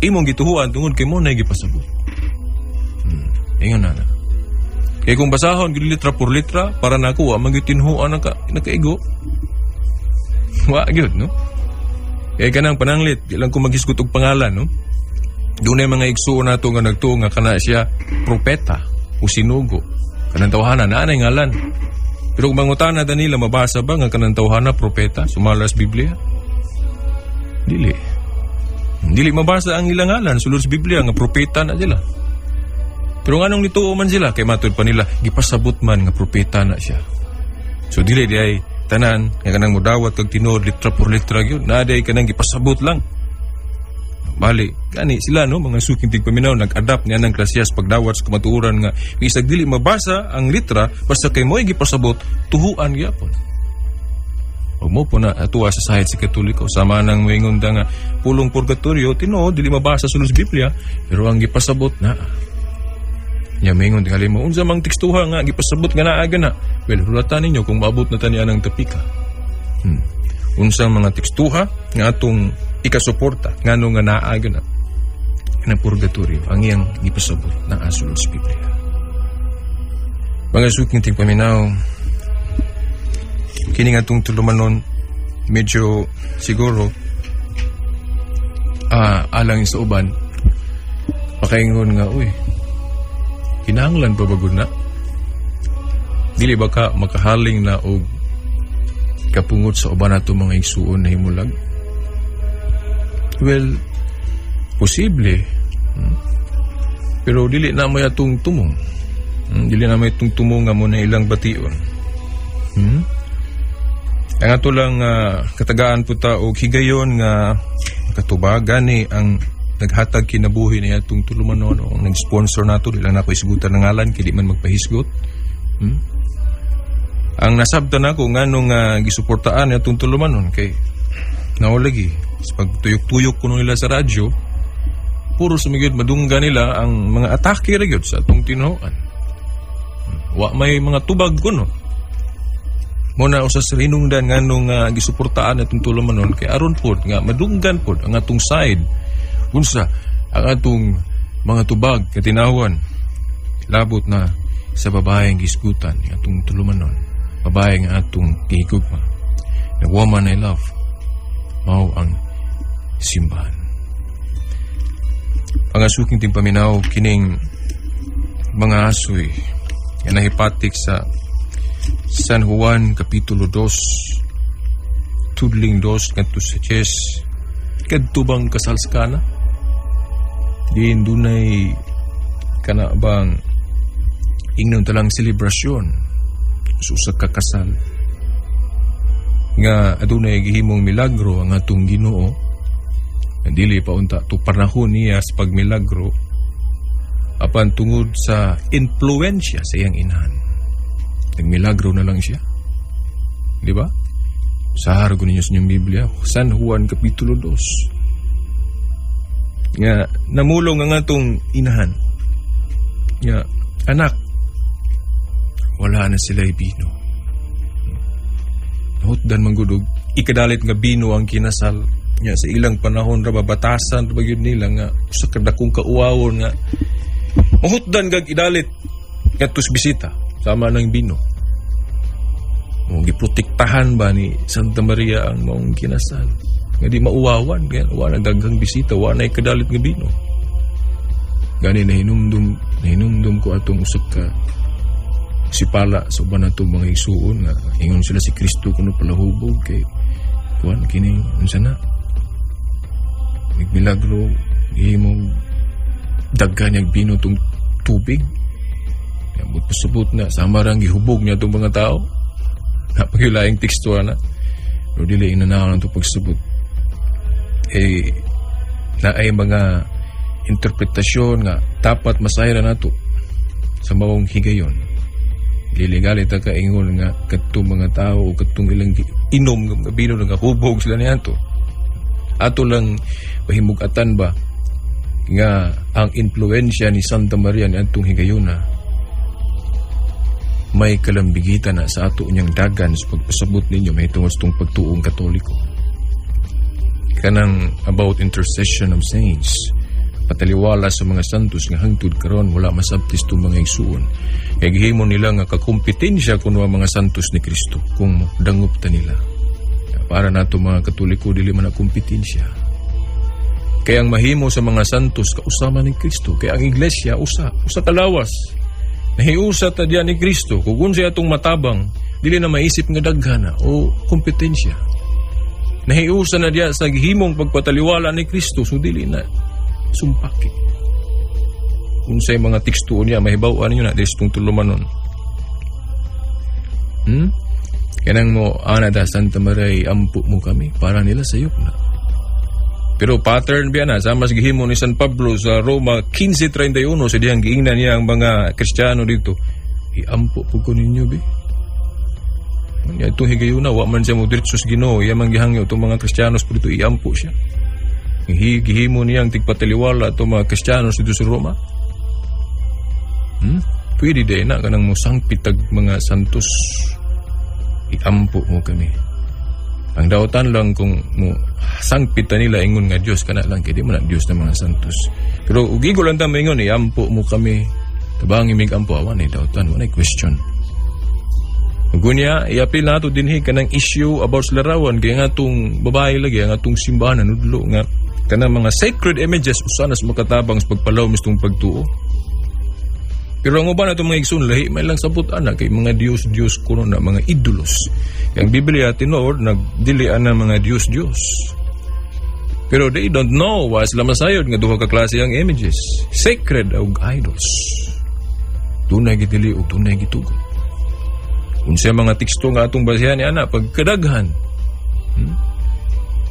imong gituhuan tungod kay mo na gipasabot. Ingon na na. Kay kung basahon gyud litra por litra para nako wa man gyud tinhuan nagkaigo. Wa gyud, no? Kay kanang pananglit, di lang ko maghisgot og pangalan, no? Dunay mga igsuon nato nga nagtuo nga kana siya propeta o sinugo. Kanang tawhana naa nay ngalan. Pero kung mangutana ta nila, mabasa ba nga kanang tawhana propeta sumala sa Biblia? Dili. Dili mabasa ang ilang ngalan sulod sa Biblia nga propeta na sila. Pero nganong nituo man sila kay matud pa nila gipasabot man nga propeta na siya. So dili di ay tanan nga kanang mudawat kag tinuod litra por litra gyud, naa diay kanang gipasabot lang. Bali, gani sila no, mga suking tigpaminaw, nag-adapt niya ng klasiyas pagdawat sa kamatuoran nga bisag dili mabasa ang litra, basta kay mo'y gipasabot, tuhuan gyapon. Ug mo po na atuwa sa sahit sa Katoliko, sama nang moingon da nga pulong purgatorio, tinuod dili mabasa sulod sa Biblia, pero ang gipasabot na. Nya moingon tingali mo, unsa mang tekstuha nga gipasabot nga naa gana? Well, hulatan ninyo kung maabot na tani anang topika. Unsa mga tekstuha nga atong ikasuporta ngano nga naa gana ng purgatorio ang iyang gipasabot naa sulod sa Biblia. Mga suking tigpaminaw, kini nga atong tulumanon medyo siguro alang sa uban makaingon nga, uy, kinahanglan pa ba gud na? Dili ba ka makahaling na og kapungot sa uban nato mga igsuon na himulag? Well, posible. Pero dili na may atong tumong. Dili na may atong tumong nga mo na ilang bation. Ang ato lang katagaan po ta og higayon nga katubagan ni ang naghatag kinabuhi niya atong tulumanon o ang nag-sponsor nato, di lang nako isgutan ng ngalan kay di man magpahisgot. Ang nasabtan nako nganong gisuportaan niya atong tulumanon kay naulagi sa pagtuyok-tuyok kuno nila sa radyo, puro sumigid madungga nila ang mga atake ra gyud sa atong tinuohan. Wa may mga tubag kuno. Mo na usas hinungdan nganong gisuportaan atong tulumanon kay aron pod nga madunggan pod ang atong side unsa ang atong mga tubag katinawan labot na sa babaeng gisgutan ng atong tulumanon, babae nga atong gihigugma, the woman I love, mao ang simbahan. Ang asuking tigpaminaw, kining mga asoy nga nahipatik sa San Juan Kapitulo 2 tudling 2 ngadto sa 10, kadto bang kasal sa Kana diin dunay kana bang ingnon talang selebrasyon sa usa ka kasal nga adunay gihimong milagro ang atong Ginoo? Dili pa unta to panahon niya sa pagmilagro, apan tungod sa impluwensya sa iyang inahan, nagmilagro na lang siya, di ba? Sa ko ninyo sa inyong Biblia, San Juan Kapitulo 2, nga namulong ang atong inahan nga, "Anak, wala na sila bino." Nahutdan man gud og ikadalit nga bino ang kinasal nga sa ilang panahon ra, batasan ra ba gyud nila nga usa ka dakong kauwawon nga mahutdan kag idalit ngadto sa bisita sama ng bino. Mo giprotektahan ba ni Santa Maria ang maong kinasal nga di mauwawan kaya wa na daghang bisita, wa na ikadalit nga bino. Gani nahinumdum ko atong usa ka sipala sa uban nato mga igsuon nga ingon sila si Kristo kuno palahubog kay kuan kini, unsa na, nagmilagro, gihimong daghan niyang bino tong tubig. Ambot pasabot na sama rang gihubog niya tong mga tao. Napagilaing teksto na, pero dili inanaw ng pagsabot eh na ay mga interpretasyon nga dapat masayra nato sa maong higayon. Dili gali ta kaingon nga kadtong mga tao o kadtong ilang inom nga bino nga hubog sila niadto. Ato lang pahimugatan ba nga ang impluensya ni Santa Maria ni atong higayona may kalambigitan na sa ato niyang dagan sa pagpasabot ninyo may tungod sa itong pagtuong Katoliko. Kanang about intercession of saints, pataliwala sa mga santos nga hangtod karon wala masabtis itong mga igsuon. Kay gihimo nila nga kakompetensya kuno ang mga santos ni Kristo kung dangup ta nila. Para nato mga Katoliko, dili man na kompetensya. Kaya ang mahimo sa mga santos kausama ni Kristo. Kaya ang iglesia usa, usa kalawas. Nahiusa ta diya ni Kristo. Kung unsay atong matabang, dili na maisip nga daghana o kompetensya. Nahiusa na diya sa gihimong pagpataliwala ni Kristo, so dili na sumpaki. Unsay mga teksto niya, mahibaw-an ninyo na, dili itong tulumanon. Kanang mo, ana da, Santa Maria, ampo mo kami. Para nila sayop na. Pero pattern biya na, sa mas gihimo ni San Pablo sa Roma 15:31, sa diyang giingnan niya ang mga Kristiyano dito. Iampo po ko ninyo, bi. Ya, itong higayuna, wa man siya mo diretso sa Ginoo, iya man gihangyo itong mga Kristiyanos po dito, iampo siya. Gihimo niya ang tigpataliwala itong mga Kristiyanos dito sa Roma. Pwede din na kanang mo sangpit tag mga santos. Iampo mo kami. Ang dautan lang kung mo sangpit ta nila ingon nga Dios kana lang kay di man na Dios na mga santos. Pero ug igo lang ta maingon iampo mo kami. Tabangi mig ampo awan ni dautan, wala question. Gunya, iapil nato dinhi kanang issue about sa larawan kay nga atong babae lagi ang atong simbahan nanudlo nga kanang mga sacred images usa na sa makatabang sa pagpalaw mistong pagtuo. Pero ang uban atong mga igsoon lahi may lang sabot ana kay mga Dios-Dios kuno na mga idolos. Kay ang Biblia tinuod nagdili ana mga Dios-Dios. Pero they don't know wa sila masayod nga duha ka klase ang images, sacred ug idols. Dunay gidili ug dunay gitugot. Unsa mga teksto nga atong basehan ni ana pagkadaghan.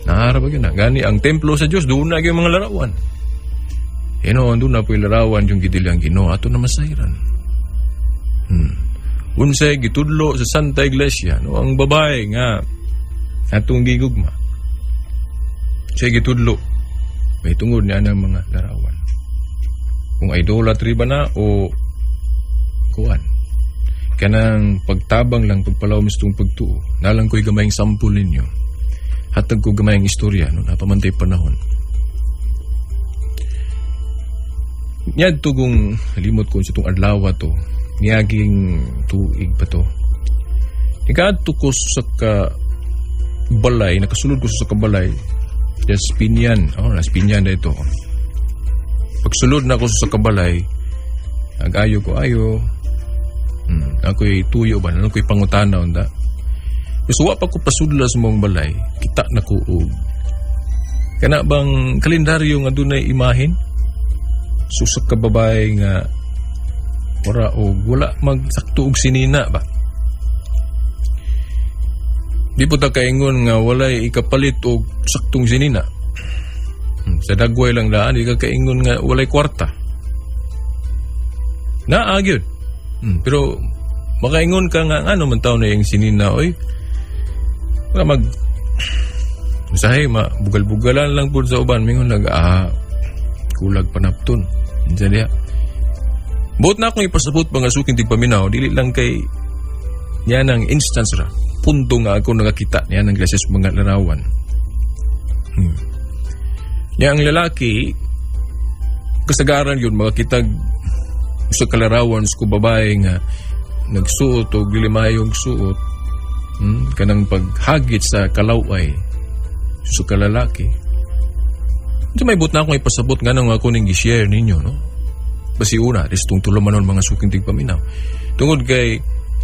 Naara ba gyud na? Gani ang templo sa Dios doon na gyud mga larawan. Hinoon doon na po'y larawan yung gidili ang Ginoo ato na masayran. Unsay gitudlo sa Santa Iglesia no ang babae nga atong gigugma. Unsay gitudlo may tungod niya ang mga larawan. Kung idolatry ba na o kuan. Kanang pagtabang lang pagpalaw mistong pagtuo. Nalang ko'y gamayng sampol ninyo. Hatag ko gamayng istorya no napamantay panahon. Niadto kung limot ko sa itong adlaw to, niaging tuig pa to. Nikaadto ko sa kabalay, nakasulod ko sa kabalay, sa Spinian. Oh, na Spinian na ito. Pagsulod na ako sa kabalay, nag-ayo ko, ayo. Ako'y tuyo ba, ano ko'y pangutana onda. Pero wa pa ko pasudla sa mong balay, kita na ko og kana bang kalendaryo nga dunay imahin? Susok ka babae nga ora og wala magsakto og sinina ba. Di po ta kaingon nga walay ikapalit og saktong sinina. Sa dagway lang daan di ka kaingon nga walay kwarta. Naa gyud. Pero makaingon ka nga ano man taw na yung sinina oy. Wala mag usahay ma bugal-bugalan lang pud sa uban mingon nag kulag panapton. Diyan diha. Buot na akong ipasabot mga suking tigpaminaw, dili lang kay niya ng instance ra. Punto nga ako nakakita niya ng klase sa mga larawan. Niya ang lalaki, kasagaran yun, makakita sa kalarawan sa babae nga nagsuot o gilimayong suot, kanang paghagit sa kalaway sa kalalaki. Ito may but na akong ipasabot nga nang ako ning gi-share ninyo, no? Basi una, restong tulumanon mga suking tigpaminaw. Tungod kay,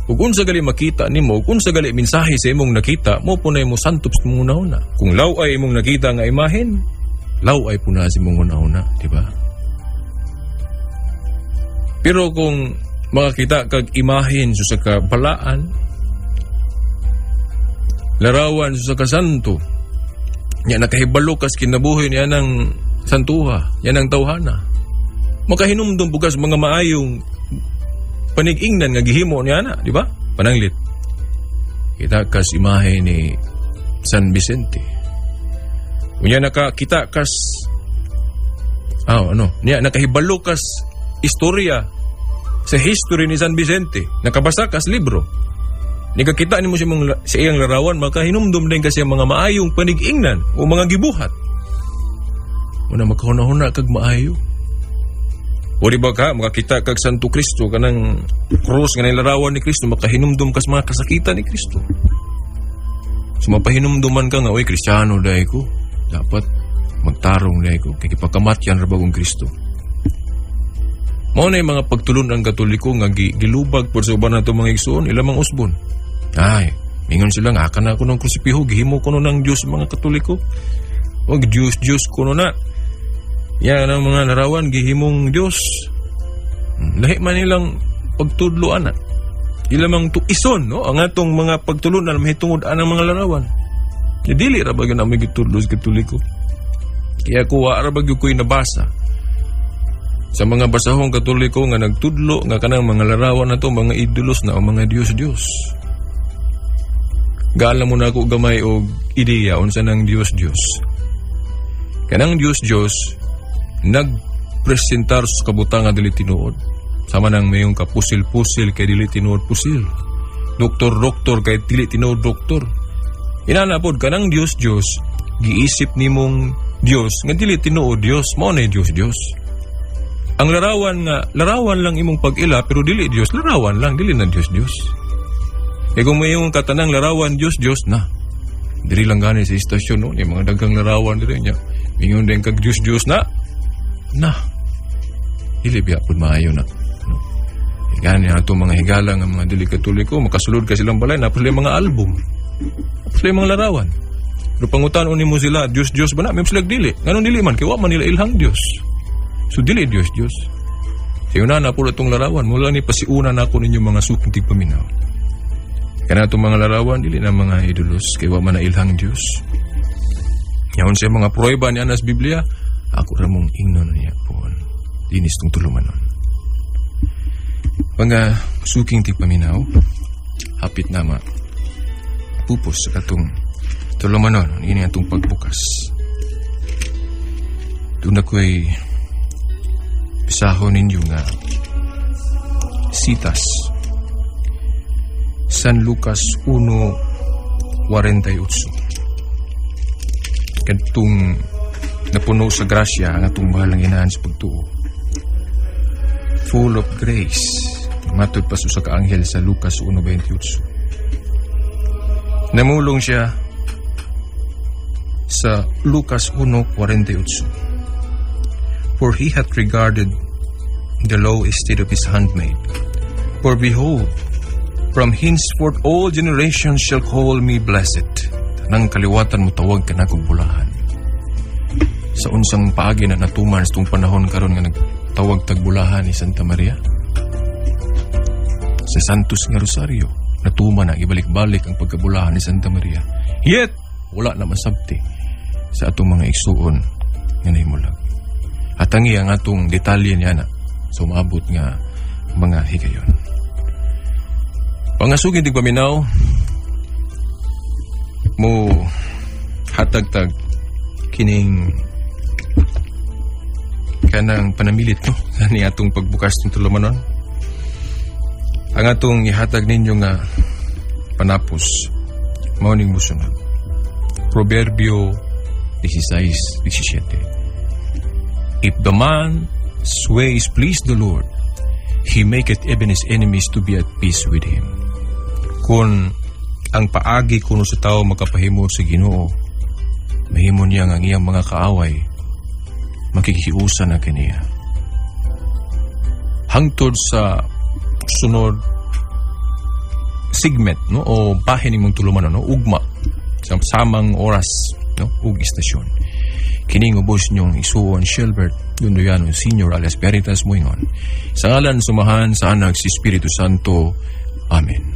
ug unsa gali makita nimo, ug unsa gali mensahe sa imong nakita, mo punay mo santop sa imong hunahuna. Kung law ay imong nakita nga imahen, law ay puna sa imong hunahuna, di ba? Pero kung makakita kag imahen sa kabalaan, larawan sa kasanto, nya nakahibalo kas kinabuhi niya ng santuha, niya ng tawhana. Makahinumdum bukas mga maayong panig-ingnan nga gihimo niya na, di ba? Pananglit. Kita kas imahe ni San Vicente. Unya nakakita kas ano, niya nakahibalo kas istorya sa history ni San Vicente. Nakabasa kas libro. Nikakita nimo sa iyang larawan, makahinumdum din kasi ang mga maayong panig-ingnan o mga gibuhat. Una makahuna-huna kag maayo. O di ba ka, makakita kag Santo Kristo, kanang krus, kanang larawan ni Kristo, makahinumdum kas mga kasakitan ni Kristo. So mapahinumduman ka nga, oy, Kristiyano dahil ko. Dapat Magtarong na ko kay gipakamatyan ra bagong Kristo. Mao na yung mga pagtulon ang Katoliko nga gilubag por sa uban nato mga igsuon, ilang mga usbon. Ay, mingon sila nga aka na ako ng krusipiho, gihimo ko no ng Diyos mga Katoliko. Og Diyos, Diyos ko no na. Yan ang mga larawan, gihimong Diyos. Lahi man nilang pagtudlo ana. Ilang mang tuison, no? Ang atong mga pagtulunan mahitungod anang mga larawan. Ya, dili ra ba gyud ang may gitudlo sa Katoliko. Kaya kuwa ra ba gyud ko'y nabasa sa mga basahong Katoliko nga nagtudlo nga kanang mga larawan na to, mga idolos na o mga Diyos-Diyos. Gaala mo na ako gamay og ideya unsa nang Diyos-Diyos. Kanang Diyos-Diyos nagpresentar sa kabutang nga dili tinuod. Sama nang mayong kapusil-pusil kay dili tinuod pusil. Doktor-doktor kay dili tinuod doktor. Inana pod kanang Diyos-Diyos giisip nimong Diyos nga dili tinuod Diyos, mao na Diyos-Diyos. Ang larawan nga larawan lang imong pag-ila pero dili Diyos, larawan lang dili na Diyos Diyos. E kung may yung katanang larawan Diyos Diyos na. Diri lang gani sa istasyon no, yung mga daghang larawan diri niya. Mingon din kag Diyos Diyos na. Na. Dili biya pud maayo na. No. E gani ato mga higala nga mga dili Katoliko, makasulod ka silang balay, na sila mga album. Naa sila mga larawan. Pero pangutan-on nimo sila, Diyos Diyos ba na? May sila dili. Nganong dili man kay wa man nila ilhang Diyos. So dili Diyos Diyos. Siuna na po itong larawan. Mula ni pasiuna na ako ninyo mga suking tigpaminaw. Kana itong mga larawan, dili na mga idolos, kay wa man na ilhang Diyos. Yaon siya mga pruweba ni Anas Biblia, ako ra mong ingnon niya po. Dinis tong tulumanon. Mga suking tigpaminaw, hapit na ma pupos sa katong tulumanon, ini atong pagbukas. Doon ako'y pisahon ninyo nga sitas. San Lucas 1:48. Kadtong napuno sa grasya ang atong mahal nga inahan sa pagtuo. Full of grace. Matod pa sa kaanghel sa Lucas 1:28. Namulong siya sa Lucas 1:48. For he hath regarded the low estate of his handmaid. For behold, from henceforth all generations shall call me blessed. Tanang kaliwatan mo tawag ka na kog bulahan. Sa unsang paagi na natuman sa itong panahon karon nga nagtawag tagbulahan ni Santa Maria? Sa Santos nga Rosario, natuman na ibalik-balik ang pagkabulahan ni Santa Maria. Yet, wala na masabti sa atong mga igsuon nga nahimulag. At ang iyang atong detalye niya na sa umabot nga mga higayon. Pangasugin tigpaminaw, mo hatagtag kining kanang panamilit no ni atong pagbukas ng tulumanon. Ang atong ihatag ninyo nga panapos mao ning mosunod. Proverbio 16:17. If the man's ways please the Lord, he maketh even his enemies to be at peace with him. Kung ang paagi kuno sa tao makapahimo sa Ginoo, mahimo niya ang iyang mga kaaway makikiusa na kaniya. Hangtod sa sunod segment no o bahin nimong tulumanon no ugma sa samang oras no ug istasyon. Kining ubos niyong isuon Shelbert Gundoyano Senior alias Veritas Moingon. Sa ngalan sumahan sa anak si Espiritu Santo. Amen.